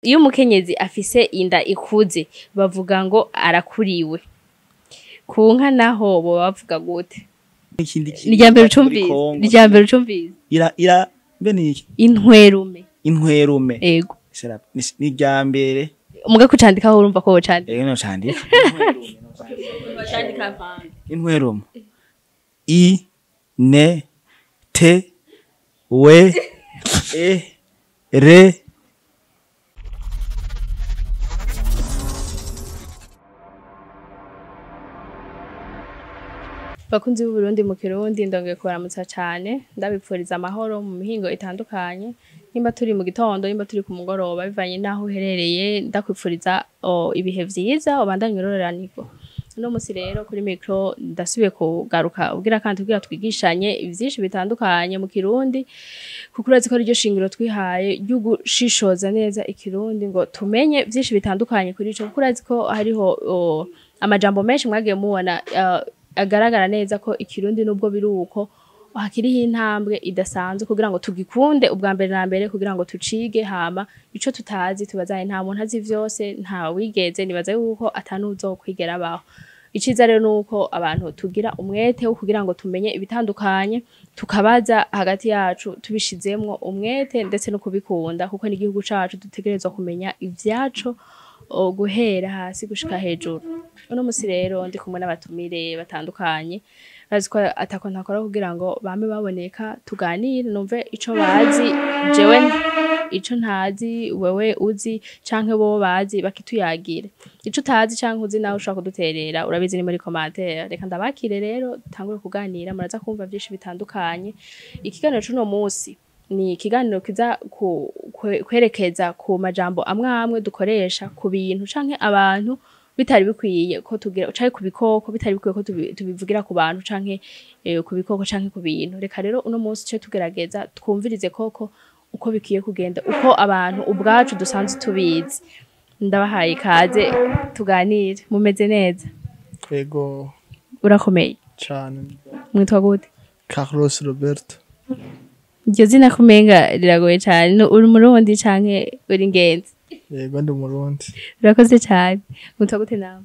Iyo umukenyezi afise inda ikuze bavuga ngo arakuriwe. Ku nka naho boba bavuga gute? Ikindi kintu Ni irya mbere muri ucumvise? Congo. Ni irya mbere ucumvise? Ira mbe niki? Intwerume. Intwerume. Ego. Sera ni irya mbere. Muga kucandikaho urumva ko wocandika. Ego no candika. Intwerume. I N T W E R. Bakunzi b'Uburundi mu Kirundi, ndongeye kubaramutsa cane, ndabipfuriza amahoro mu mihingo itandukanye, nimba turi mu gitondo, nimba turi ku mugoroba, bivanye n'aho uherereye, ndakwipfuriza ibihe vyiza, ubandanye uroranirwa. Uno musi rero kuri micro ndasubiye kugaruka ubwira kandi kugira twigishanye ivyinshi bitandukanye mu Kirundi, kuko urazi ko ariryo shingiro twihaye ryo gushishoza neza Ikirundi ngo tumenye vyinshi bitandukanye kuri ico, kuko urazi ko hariho amajambo menshi mwagiye mubona agaragara neza ko Ikirundi nubwo biri uko hakiriho intambwe idasanzwe kugira ngo tugikunde ubwa mbere na mbere, kugira ngo tucige, hama ico tutazi tubazaye. Nta muntu azi vyose, nta wigeze, nibaza yuko atanuzokwigera abaho. Iciza rero nuko abantu tugira umwete wo kugira ngo tumenye ibitandukanye, tukabaza hagati yacu tubishizemwo umwete ndetse no kubikunda, kuko n'igihugu cacu dutegerezwa kumenya ivyaco guhera hasi gushika hejuru. Uno musi rero ndi kumwe n'abatumire batandukanye, bazi ko atako ntakora kugira ngo bame baboneka, tuganire, numve ico bazi, jewe ico ntazi, wewe uzi canke bo bazi bakituyagire. Ico utazi canke uzi nawe ushobora kuduterera, urabizi ni muri commentaire. Reka ndabakire rero dutangure kuganira, muraza kumva vyinshi bitandukanye. Ikiganiro c'uno musi ni ikiganiro kiza kwerekeza ku majambo amwe amwe dukoresha ku bintu canke abantu bitari bikwiye ko tugira, canke ku bikoko bitari bikwiye ko tubivugira ku bantu canke ku bikoko canke ku bintu. Reka rero uno munsi ce tugerageza twumvirize koko uko bikwiye kugenda, uko abantu ubwacu dusanzwe tubizi. Ndabahaye ikaze tuganire. Mumeze neza? Ego. Urakomeye? Cane. Mwitwa gute? Carlos Roberto. Iryo zina kumenga riragoye cane. Uri umurundi canke uri ingenzi? Yego, ndi umurundi. Urakoze cane. Mwitwa gute nawe?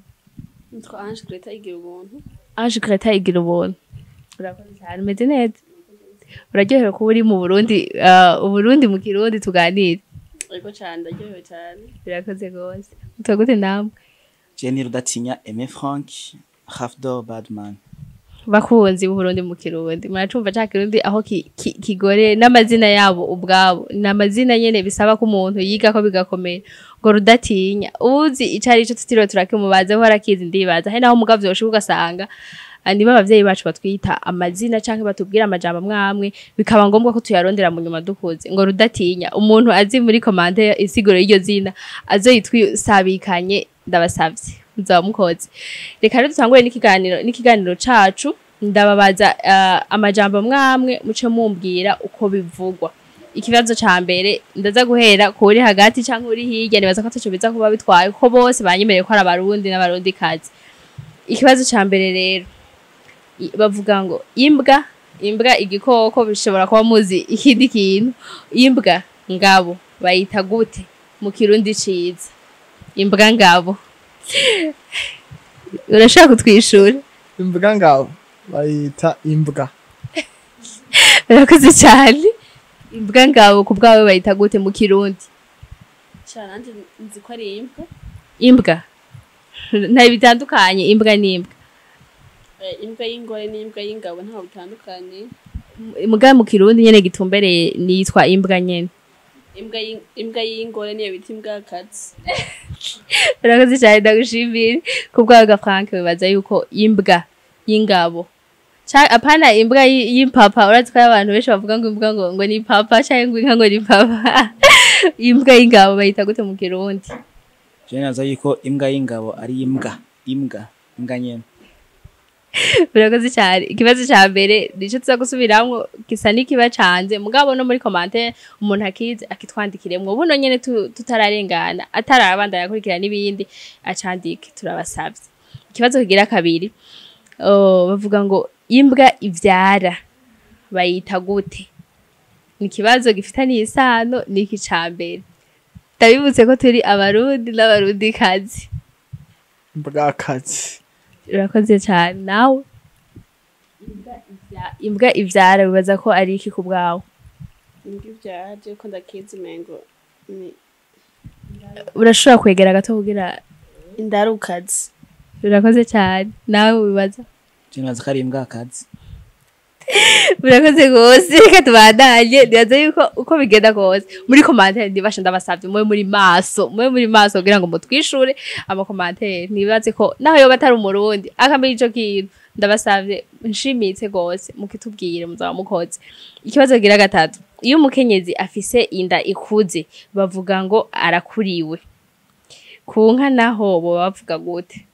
Nitwa Ange Greta Igira Ubuntu. Ange Greta Igira Ubuntu. Urakoze cane. Umeze neza? Uraryohewe kuba uri mu Burundi, Uburundi mu Kirundi tuganire? Yego cane, ndaryohewe cane. Urakoze gose. Mwitwa gute namwe? Jenny Rudatinya Aimé Frank, Hafdor Badman. Bakunzi b'Uburundi mu Kirundi, muracumva ca Kirundi aho kigore n'amazina yabo ubwabo, n'amazina nyene bisaba ko umuntu yiga ko bigakomera. Ngo Rudatinya, uzi ico ari cyo tutiriwe turakimubaza, ho arakizi ndibaza. Hari naho mugavyo ushuka ugasanga niba abavyeyi bacu batwita amazina canke batubwira amajambo amwe amwe, bikaba ngombwa ko tuyarondera mu nyuma dukuze. Ngo Rudatinya, umuntu azi muri commentaire isiguro y'iryo zina azoyitwisabikanye, ndabasavye muzaba mukoze. Reka rero dutangure n'ikiganiro cacu. Ndababaza amajambo amwe amwe muce mumbwira uko bivugwa. Ikibazo ca mbere ndaza guhera ku uri hagati canke uri hirya, nibaza ko ataco biza kuba bitwaye kuko bose banyemereye ko ari abarundi n'abarundikazi. Ikibazo ca mbere rero bavuga ngo imbwa, imbwa igikoko bishobora kuba muzi ikindi kintu. Imbwa ngabo bayita gute mu Kirundi ciza? Imbwa ngabo. Urashaka kutwishura? Imbwa ngabo bayita imbwa. Urakoze cyane. Imbwa ngabo ku bwawe bayita gute mu Kirundi? Cyane nanje nzi ko ari imbwa. Imbwa. Nta bitandukanye imbwa n'imbwa. Imbwa y'ingore n'imbwa y'ingabo nta bitandukanye. Muga mu Kirundi nyene gitumbereye nitwa imbwa nyene. Imbwa y'ingore niyo bita imbwa kazi. Urakoze cyane, ndagushimira. Ku bwawe ga Frank wibaza yuko imbwa y'ingabo apana imbwa y'impapa, urazi ko abantu benshi bavuga ngo imbwa ngo ni papa canke ngo inka ngo ni papa. Imbwa y'ingabo bayita gute mu Kirundi? Je naza yuko imbwa y'ingabo ari imbwa, imbwa, imbwa nyene. Urakoze cyane. Ikibazo ca mbere nico tuza gusubiramwo gisa n'ikiba canze, mugabo no muri commentaire umuntu akize akitwandikiremwo buno nyene tutararengana, atarabandanya akurikira n'ibindi acandike, turabasavye. Ikibazo kigira kabiri, bavuga ngo imbwa ivyara bayita gute? Ni ikibazo gifitaniye isano n'iki ca mbere. Ndabibutse ko turi Abarundi n'Abarundikazi. Imbwakazi. Urakoze cyane. Nawe, imbwa ivyara bibaza ko ari iki ku bwawe? Imbwa ivyara, je ko ndakizi, umengo ni Urashobora kwegera gato kugira indarukazi. Urakoze cyane. Nawe wibaza? Je nibaza ko ari imbwakazi. Urakoze gose. Reka tubandanye. Nibaza yuko uko bigenda kose muri commentaire, ndibasha, ndabasavye mube muri maso, mube muri maso kugira ngo mutwishure ama commentaire. Nibaze ko naho yoba atari Umurundi akamenya ico kintu, ndabasavye nshimitse gose mukitubwire, muzaba mukoze. Ikibazo gira gatatu: iyo umukenyezi afise inda ikuze bavuga ngo arakuriwe. Ku nka naho boba bavuga gute?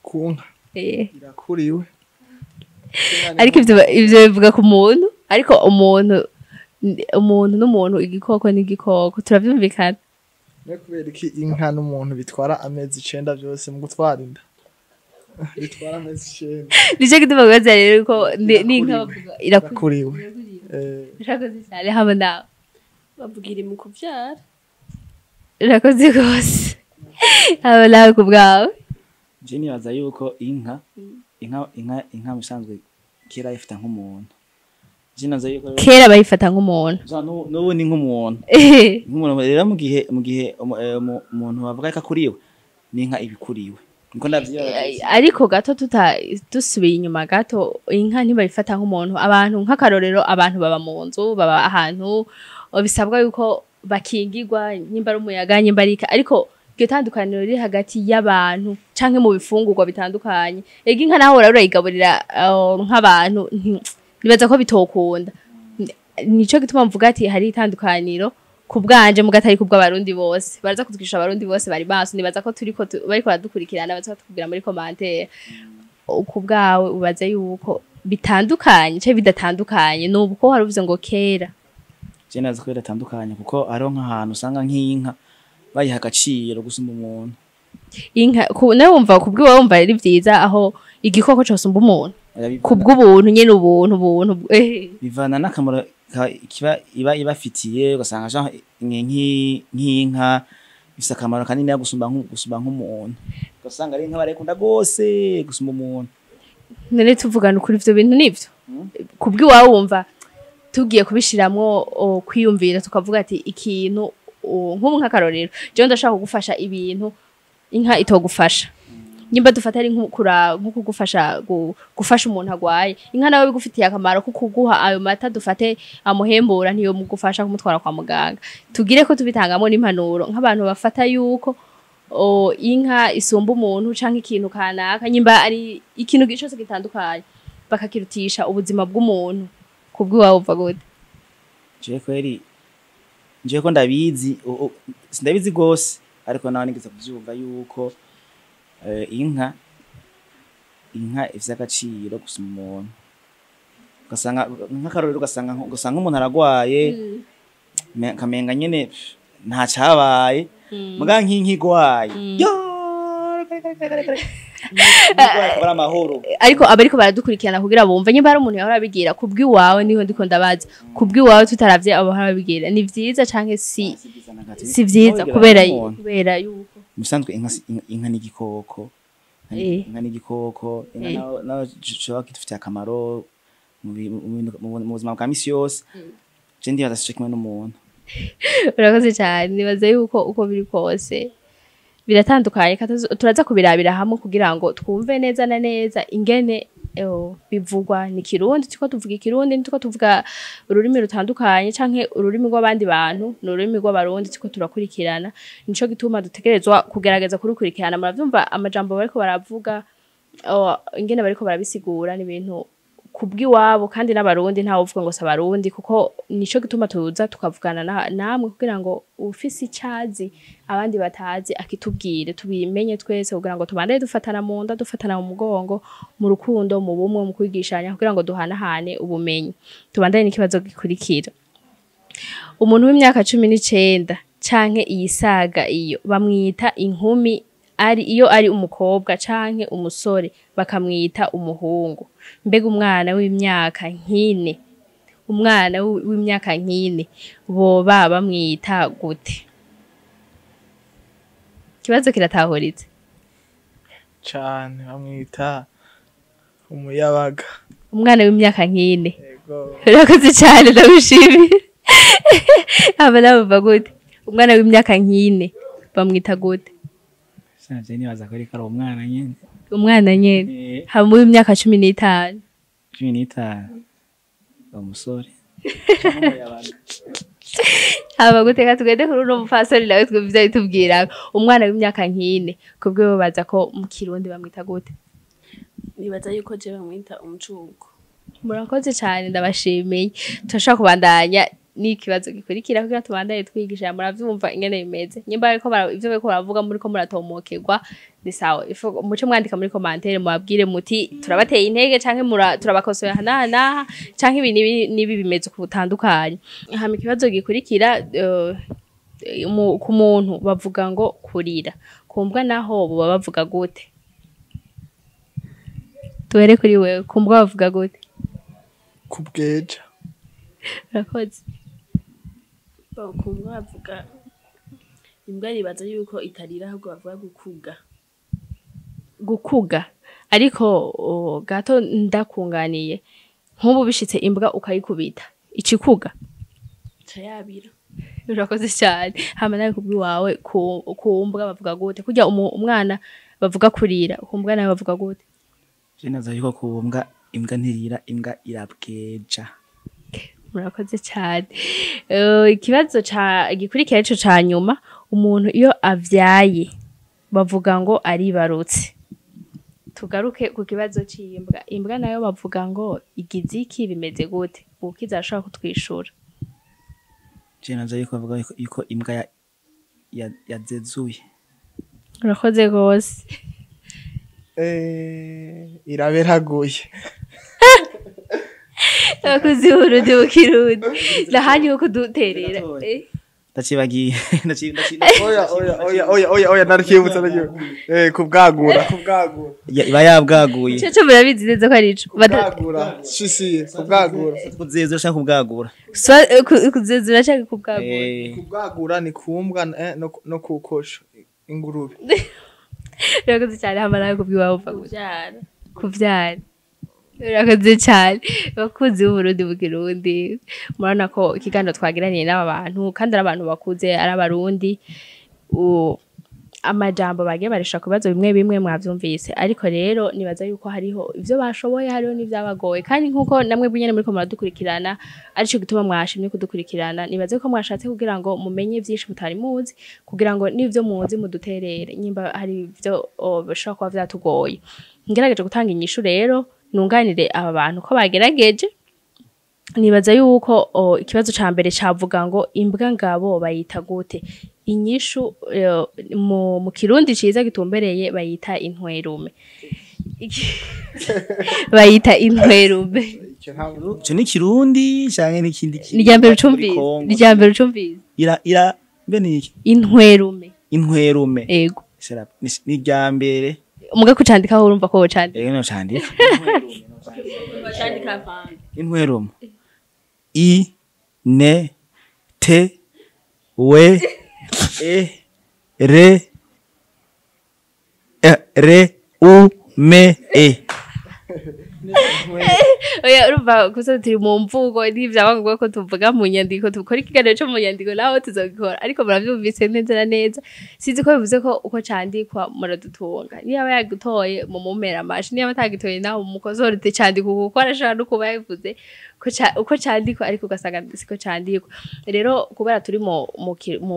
Ku nka? Irakuriwe. Ariko ivyo bivuga ku muntu, ariko umuntu n'umuntu, igikoko n'igikoko, turavyumvikana. Ne kubera iki inka n'umuntu bitwara amezi 9 byose mu gutwara inda? Bitwara amezi 9. Nico gituma bibaza rero ko n'inka bavuga irakuriwe. Irakuriwe. Urakoze cyane. Hamwe nawe? Bavuga iri mu kuvyara. Urakoze rwose. Hamwe nawe, ku bwawe? Je nibaza yuko inka musanzwe kera ifita nk'umuntu. Je nibaza yuko Kera bayifata nk'umuntu? N'ubu ni nk'umuntu. Nk'umuntu rero, mu gihe umuntu bavuga ko akuriwe, n'inka ibikuriwe, niko ndavyibaza. Ariko gato, tuta dusubiye inyuma gato, inka ntibayifata nk'umuntu. Abantu, nk'akarorero, abantu baba mu nzu, baba ahantu bisabwa yuko bakingirwa, nyimba ari umuyaga, nyimba ari iki, ariko iryo tandukaniro riri hagati y'abantu canke mu bifungurwa bitandukanye. Ega inka naho urayigaburira nk'abantu, nibaza ko bitokunda. Nico gituma mvuga ati hari itandukaniro ku bwanje, mugatari ku bw'Abarundi bose. Baraza kutwisha, Abarundi bose bari maso, nibaza ko turiko bariko baradukurikirana, baza batubwira muri commentaire. Ku bwawe ubaza yuko bitandukanye canke bidatandukanye nubu, ko hari uvuze ngo kera? Je nibaza ko bidatandukanye, kuko hariho nk'ahantu usanga nk'inka bayiha agaciro gusumba umuntu. Inka nawe wumva, ku bw'iwawe wumva ari vyiza aho igikoko cosumba umuntu? Oya, Ku bw'ubuntu nyene, ubuntu. Bivana n'akamaro kiba iba ibafitiye. Ugasanga genre nk'inka ifise akamaro kanini gusumba nk'umuntu, ugasanga ari inka barayikunda gose gusumba umuntu. None tuvugana ukuri, ivyo bintu nivyo ku bw'iwawe wumva tugiye kubishiramwo kwiyumvira, tukavuga ati ikintu nk'ubu, nk'akarorero, jewe ndashaka kugufasha ibintu inka itogufasha, nyimba dufata ari nko kugufasha gufasha umuntu agwaye, inka nawe bigufitiye akamaro ko kuguha ayo mata, dufate amuhembura, ntiyo mugufasha kumutwara kwa muganga. Tugire ko tubitangamo n'impanuro nk'abantu bafata yuko inka isumba umuntu canke ikintu kanaka, nyimba ari ikintu cyose gitandukanye, bakakirutisha ubuzima bw'umuntu. Kubw'iwawe uva gute? Jewe kweri, jewe ko ndabizi, sindabizi gose, ariko nawe nigeze kuvyumva yuko inka ifise agaciro gusumba umuntu. Ugasanga nk'akarorero, ugasanga umuntu aragwaye, kamenga nyene pff, nta cabaye, muga nk'inka igwaye, yo kare kare kare kare, igwaye kubara amahoro. Ariko abariko baradukurikirana kugira bumve, nyimba hari umuntu yahora abigira, kubw'iwawe, niho ndiko ndabaza, kubw'iwawe tutaravye abo bahora babigira, ni vyiza canke si? Si vyiza na gato. Si vyiza? Nawe Kubera wigira nk'umuntu. Kubera yuko Musanzwe inka inka ni igikoko. Inka ni igikoko. Inka nawe gishobora kidufitiye akamaro mu buzima bwa misi yose. Je ndibaza sico kimwe n'umuntu. Urakoze cyane. Nibaza yuko uko biri kose biratandukanye. Turaza kubirabira hamwe kugira ngo twumve neza na neza ingene bivugwa. Ni Kirundi turiko tuvuga, Ikirundi turiko tuvuga, ururimi rutandukanye canke ururimi rw'abandi bantu, ni ururimi rw'Abarundi turiko turakurikirana. Nico gituma dutegerezwa kugerageza kurukurikirana. Muravyumva amajambo bariko baravuga, ingene bariko barabisigura, ni ibintu kubw'iwabo, kandi n'Abarundi ntawe uvuga ngo si Abarundi, kuko nico gituma tuza tukavugana namwe kugira ngo ufise icazi abandi batazi akitubwire, tubimenye twese, kugira ngo tubandane dufatana mu nda, dufatana mu mugongo, mu rukundo, mu bumwe, mu kwigishanya, kugira ngo duhanahane ubumenyi. Tubandane n'ikibazo gikurikira: umuntu w'imyaka 19 canke iyisaga iyo bamwita inkumi, ari iyo ari umukobwa canke umusore bakamwita umuhungu. Mbega umwana w'imyaka nk'ine Umwana w'imyaka nk'ine boba bamwita gute? Ikibazo kiratahuritse. Cane, bamwita umuyabaga. Umwana w'imyaka nk'ine. Yego. Urakoze cyane, ndabishimiye. Aba nabo bavuga gute? Umwana w'imyaka nk'ine bamwita gute? Sinaje nibaza ko ariko ari umwana nyene. Umwana nyene. Hama w'imyaka 15? 15, umusore. Haba guteka tugende kuri uno mupfasoni nawe twumve ivyo bitubwira. Umwana w'imyaka nk'ine kubwe babaza ko mu Kirundi bamwita gute? Nibaza yuko je bamwita umucuko. Murakoze cyane, ndabashimiye. Turashobora kubandanya n'ikibazo gikurikira kugira tubandanye twigisha. Muravyumva ingene bimeze. Nyimba ariko ivyo bariko baravuga muriko muratomokerwa, ni sawa. Muce mwandika muri commentaire mubabwire muti turabateye intege canke turabakosoye aha n'aha n'aha, canke ibi n'ibi n'ibi bimeze uku butandukanye. Hama ikibazo gikurikira, ku muntu bavuga ngo kurira, ku mbwa naho boba bavuga gute? Tuhere kuri wewe, ku mbwa bavuga gute? Kubweja. Urakoze. Ku mbwa bavuga, imbwa nibaza yuko itarira, ahubwo bavuga gukuga. Gukuga. Ariko gato ndakunganiye, nk'ubu bishitse imbwa ukayikubita icikuga? Ica yabira. Urakoze cyane. Hama nawe kubwiwawe, ku mbwa bavuga gute? Kurya umwana bavuga kurira, ku mbwa nawe bavuga gute? Je naza yuko ku mbwa, imbwa ntirira, imbwa irabweja. Murakoze cyane. Ikibazo ca gikurikira ico ca nyuma, umuntu iyo avyaye bavuga ngo aribarutse. Tugaruke ku kibazo c'imbwa. Imbwa nayo bavuga ngo igize iki, bimeze gute? Ukiza arashobora kutwishura. Je naza yuko bavuga yuko imbwa yazezuye. Urakoze gose. Iraberaguye. Abakozi b'Uburundi mu Kirundi nahandi ho kuduterera. Ndacibagiye. Oya, oya, oya, oya, oya, oya, narikibutsa, narikibutsa. Kubwagura, kubwagura. Iba yabwaguye. Ico co murabizi neza ko ari ico. Kubwagura, shisiye, kubwagura. Kuzezura canke kubwagura? Kuzezura canke kubwagura. Kubwagura ni kumbwa, no kukosha ingurube. Urakoze cyane. Hama nawe kubwiwawe uva gute? Kuvyara. Kuvyara. Urakoze cyane. Bakunzi b'Uburundi mu Kirundi, murabona ko ikiganiro twagiraniye n'aba bantu kandi ari abantu bakuze, ari Abarundi, amajambo bagiye barisha ku bibazo bimwe bimwe mwavyumvise. Ariko rero nibaza yuko hariho ivyo bashoboye, hariho n'ivyabagoye, kandi nkuko namwe bw'inyene muriko muradukurikirana arico gituma mwashimye kudukurikirana. Nibaze ko mwashatse kugira ngo mumenye vyinshi mutari muzi, kugira ngo n'ivyo muzi muduterere nyimba hari ivyo bishobora kuba vyatugoye. Ngerageje gutanga inyishu rero nunganire aba bantu ko bagerageje. Nibaza yuko ikibazo ca mbere cavuga ngo imbwa ngabo bayita gute? Inyishu, mu Kirundi ciza gitumbereye, bayita intwerume. Bayita intwerume. Icyo ntabwo. Ico ni Kirundi canke n'ikindi kintu? Ni irya mbere Muri ucumvise? Congo. Ni irya mbere ucumvise? Ira mbe ni iki? Intwerume. Intwerume. Ego. Ni irya mbere. Muga kucandikaho urumva ko wocandika. Ego, no candika. Bacandika vange. Intwerume, I N T W E R E R U M E. Oya, urumva gusa turi mu mvugo, ntivyaba ngombwa ko tuvuga mu nyandiko. Dukora ikiganiro co mu nyandiko naho tuzogikora, ariko muravyumvise neza na neza. Sinzi ko bivuze ko uko candikwa muradutunga. Niba yagutoye mu mumera amashi, niba atagitoye naho mukosore uti candikwa, kuko arashobora no kuba yavuze ko uko candikwa ariko ugasanga siko candikwa. Rero kubera turi mu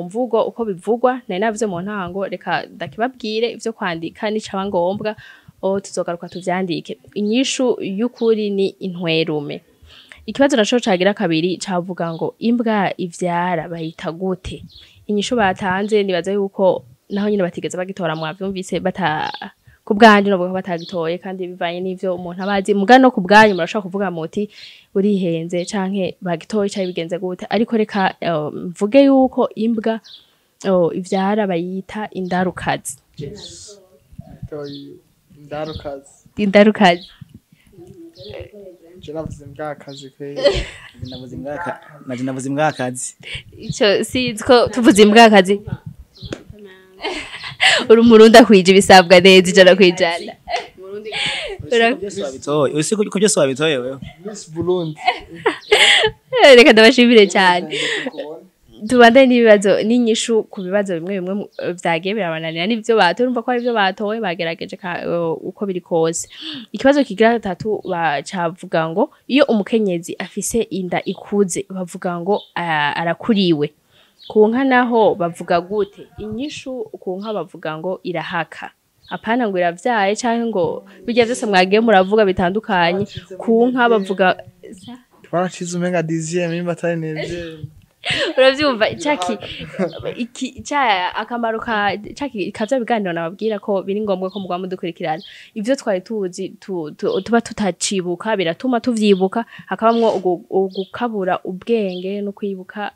mvugo uko bivugwa nari navuze mu ntango, reka ndakibabwire ivyo kwandika nicaba ngombwa o tuzogaruka tuvyandike. Inyishu y'ukuri ni intwerume. Ikibazo naco cagira kabiri cavuga ngo imbwa ivyara bayita gute? Inyishu batanze nibaza yuko naho nyine batigeze bagitora, mwavyumvise bata ku bwanje novuga ko batagitoye, kandi bivanye n'ivyo umuntu aba azi. Muga no ku bwanyu murashobora kuvuga muti urihenze canke bagitoye canke bigenze gute. Ariko reka mvuge yuko imbwa ivyara bayita indarukazi. Toyi, indarukazi. Indarukazi. Je navuze imbwakazi kweli. Navuze imbwaka, naje navuze imbwakazi. Ico sinzi ko tuvuze imbwakazi. Uri umurundi akwije ibisabwa neza 100%. Byose wabitoye, usi ko byose wabitoye wewe. Miss Burundi. Reka ndabashimire cyane. Tubandane n'ibibazo n'inyishu ku bibazo bimwe bimwe vyagiye birabananira n'ivyo batoye. Urumva ko ari ivyo batoye bagerageje uko biri kose. Ikibazo kigira gatatu bacavuga ngo iyo umukenyezi afise inda ikuze bavuga ngo arakuriwe. Ku nka naho bavuga gute? Inyishu ku nka bavuga ngo irahaka. Apana ngo iravyaye canke ngo bijya vyose mwagiye muravuga bitandukanye. Ku nka bavuga Twaracize umenga dixième nimba atari neuvième. Uravyumva caki iki ca akamaro ka caki kavya biganiro nababwira ko biri ngombwa ko mugwa mudukurikirana. Ivyo twari tuzi tuba tutacibuka biratuma tuvyibuka, hakabamwo ugukabura ubwenge no kwibuka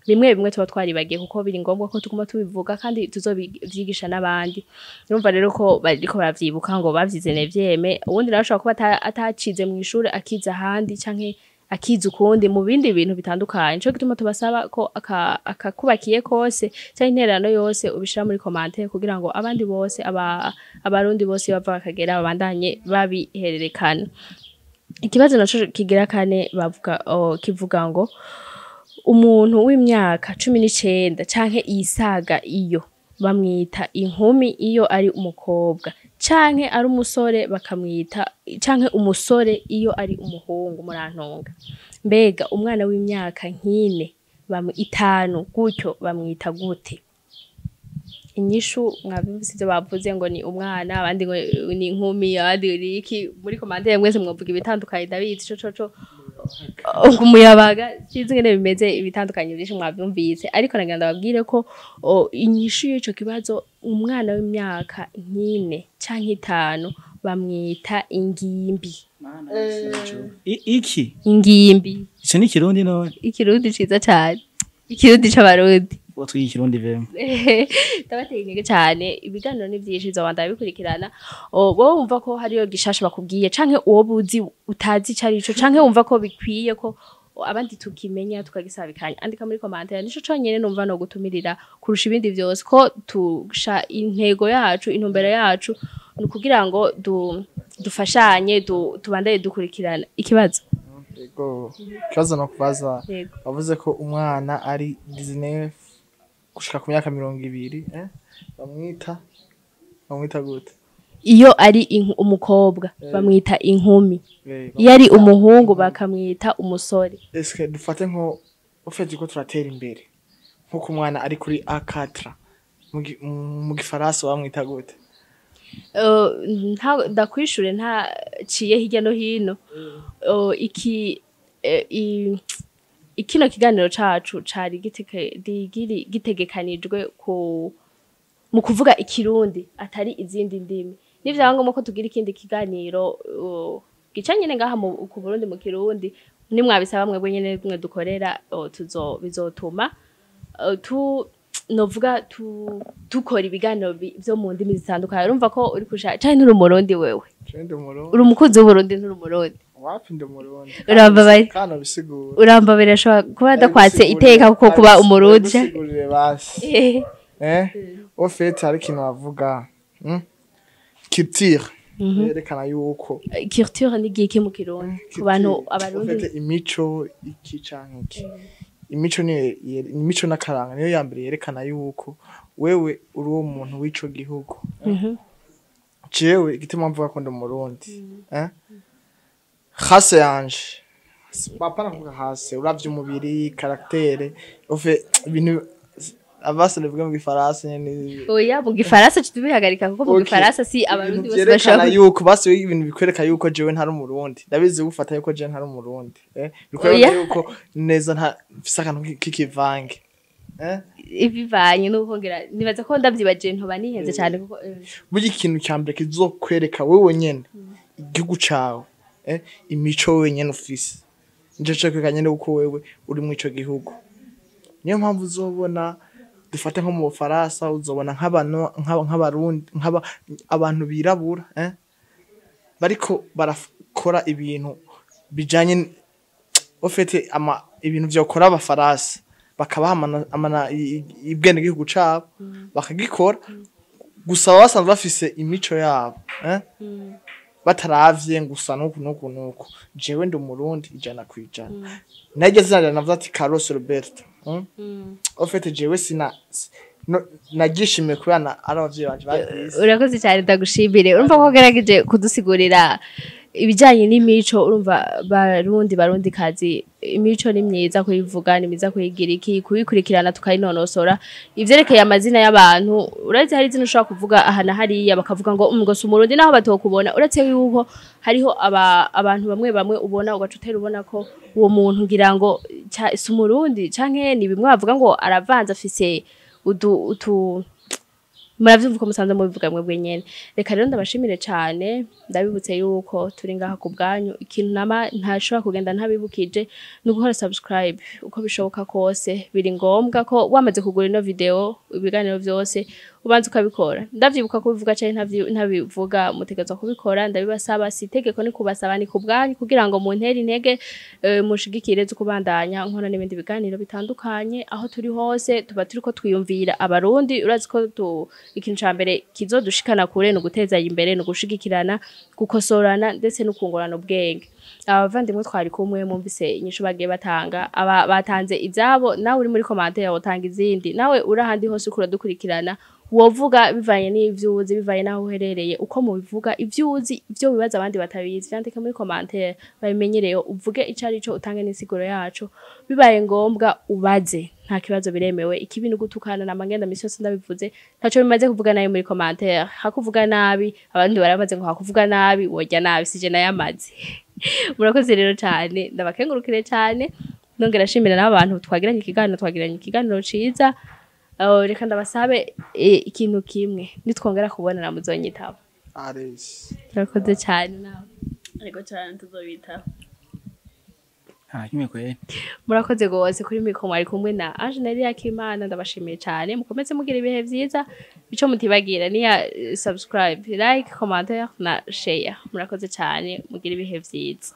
bimwe bimwe tuba twaribagiye, kuko biri ngombwa ko tuguma tubivuga kandi tuzobivyigisha n'abandi. Urumva rero ko bariko baravyibuka ngo bavyize neuvième, uwundi nawe ashobora kuba atacize mu ishure akiza ahandi canke akiza ukundi mu bindi bintu bitandukanye. Nico gituma tubasaba ko akakubakiye kose canke intererano yose ubishira muri commentaire kugira ngo abandi bose abarundi bose bava bakagera babandanye babihererekana. Ikibazo naco kigira kane bavuga kivuga ngo umuntu w'imyaka 19 canke iyisaga iyo bamwita inkumi iyo ari umukobwa, canke ari umusore bakamwita, canke umusore iyo ari umuhungu. Murantunga, mbega umwana w'imyaka nk'ine 5 gutyo bamwita gute? Inyishu mwabivise ivyo bavuze ngo ni umwana, abandi ngo ni inkumi, abandi ni iki. Muri commentaire mwese mwavuga ibitandukanye, ndabizi ico coco ngo umuyabaga sinzi ingene bimeze, ibitandukanye byinshi mwavyumvise, ariko nagira ndababwire ko inyishu y'ico kibazo umwana w'imyaka nk'ine canke 5 bamwita ingimbi. Iki Ingimbi. Ico ni Kirundi none? Ikirundi ciza cane, Ikirundi c'abarundi. Uwo twiga Ikirundi vema. Ndabateye intege cane. Ibiganiro ni vyinshi bizobandanya bikurikirana. Wowe wumva ko hariyo gishasha bakubwiye canke uwo buzi utazi ico arico canke wumva ko bikwiye ko abandi tukimenya tukagisabikanya, andika muri commentaire. Nico conyene numva no gutumirira kurusha ibindi vyose, ko tusha intego yacu, intumbero yacu ni ukugira ngo dufashanye tubandanye dukurikirana. Ikibazo? Yego, ikibazo no kubaza. Yego. Bavuze ko umwana ari 19 gushika ku myaka 20 bamwita gute? Iyo ari umukobwa bamwita inkumi, iyo ari umuhungu bakamwita umusore. Eske dufate nko ufite ko turatera imbere, nkuko umwana ari kuri A4 mu gifaransa bamwita gute? Ndakwishure ntaciye hirya no hino. Iki ikino kiganiro cacu cari gitegekanijwe ku mu kuvuga Ikirundi atari izindi ndimi. Nivyaba ngombwa ko tugira ikindi kiganiro gica nyene ngaha ku Burundi mu Kirundi, nimwabisaba mwebwe nyene mwe dukorera, tuzo bizotuma tu novuga dukora ibiganiro vyo mu ndimi zitandukanye. Urumva ko uri kusha canke nturi umurundi wewe? Je ndi umurundi. Uri umukunzi w'Uburundi, nturi umurundi? Wapi, ndi umurundi. Urambabaye. Kana bisigura. Urambabera, ashobora kuba adakwatse iteka kuko kuba umurundi. Bisigurire basi. Au fait hari ikintu bavuga culture yerekana yuko Culture ni igiki mu Kirundi ku bantu abarundi? Au fait imico iki canke iki, imico ni imico n'akaranga niyo ya mbere yerekana yuko wewe uri uwo muntu w'ico gihugu. Jewe igituma mvuga ko ndi umurundi, hase yanje papa nakuvuga hase uravye umubiri, caractère, au fait ibintu abase bivuga mu gifaransa nyene. Oya, mu gifaransa tubihagarika kuko mu gifaransa si abarundi Ibintu bose vyerekana bashobora. yuko basi ibintu bikwereka yuko jewe ntari umurundi, ndabizi gufata yuko jewe ntari umurundi, bikwereka Oya. yuko neza nta mfise akantu k'ikivange. Ibivanye n'uko ngira nibaza ko ndavyibagiye ntoba nihenze cyane kuko Burya ikintu cya mbere kizokwereka wewe nyene igihugu cawe, imico wewe nyene ufise, nico cokwereka nyene uko wewe uri muri ico gihugu. Niyo mpamvu uzobona dufate nko mu Bufaransa uzobona nk'abantu nk'abarundi nk'aba abantu birabura, bariko barakora. bakora ibintu bijanye ofete ama ibintu vyokora abafaransa, bakabaha amana ibwene gihugu cabo bakagikora, gusa baba basanzwe bafise imico yabo, eh? Bataravye ngusa nuku nuku nuku. Jewe ndi Umurundi 100%. Naryo zina navuze ati Carlos Roberto, Au fait, jewe sina no, nagishimiye kubera ari abavyeyi banje baryise. Urakoze cyane, ndagushimire. Urumva ko wagerageje kudusigurira ibijyanye n'imico. Urumva, Barundi, Barundi kazi, imico ni myiza kuyivuga, ni myiza kuyigira iki, kuyikurikirana, tukayinonosora. Ivyerekeye amazina y'abantu, uretse hari izina ushobora kuvuga aha na hariya bakavuga ngo ngo si Umurundi naho batokubona, uretse yuko hariho abantu bamwe bamwe ubona ugaca utera ubona ko uwo muntu ngira ngo si Umurundi, canke ni bimwe bavuga ngo aravanze, afise udu utu, muravyumva uko musanzwe mubivuga mwebwe nyene. Reka rero ndabashimire cane, ndabibutse yuko turi ngaha ku bwanyu. Ikintu nama ntashobora kugenda ntabibukije ni ugukora subscribe uko bishoboka kose. Biri ngombwa ko wamaze kugura ino video, ibiganiro vyose ubanza ukabikora. Ndavyibuka kubivuga canke ntabivuga, mutegerezwa kubikora. Ndabibasaba, si itegeko, ni kubasaba, ni ku bwanyu, kugira ngo muntere intege, mushigikire zo kubandanya nkora n'ibindi biganiro bitandukanye. Aho turi hose tuba turiko twiyumvira Abarundi. Urazi ko ikintu ca mbere kizodushikana kure ni ugutezanya imbere, ni ugushigikirana, gukosorana, ndetse no kungurana ubwenge. Abavandimwe twari kumwe mwumvise inyishu bagiye batanga. Aba batanze izabo, nawe uri muri commentaire wotanga izindi, nawe uri ahandi hose uriko uradukurikirana wovuga bivanye n'ivyo uzi, bivanye n'aho uherereye, uko mubivuga, ivyo uzi, ivyo wibaza abandi batabizi, vyandike muri commentaire babimenyereyo, uvuge ico ari cyo, utange n'insiguro yaco. Bibaye ngombwa ubaze, nta kibazo, biremewe. Ikibi ni ugutukana na mangenda misi yose ndabivuze, ntaco bimaze kuvuga nabi muri commentaire. Hakuvuga nabi, abandi baramaze ngo hakuvuga nabi worya nabi, sije nayamaze. Murakoze rero cyane, ndabakengurukire cyane, nongera shimira n'abantu twagiranye ikiganiro, twagiranye ikiganiro ciza. Reka ndabasabe ikintu kimwe: nitwongera kubonana muzonyitaba. Ares. Murakoze cyane nawe. Ariko cyane tuzobitaho. Nta kimwe kweri. Murakoze gose. Kuri micro mwari kumwe na Ange Yakimana. Ndabashimiye cyane, mukomeze mugira ibihe vyiza. Ico mutibagira ni ya subscribe, like, commentaire na share. Murakoze cyane, mugira ibihe vyiza.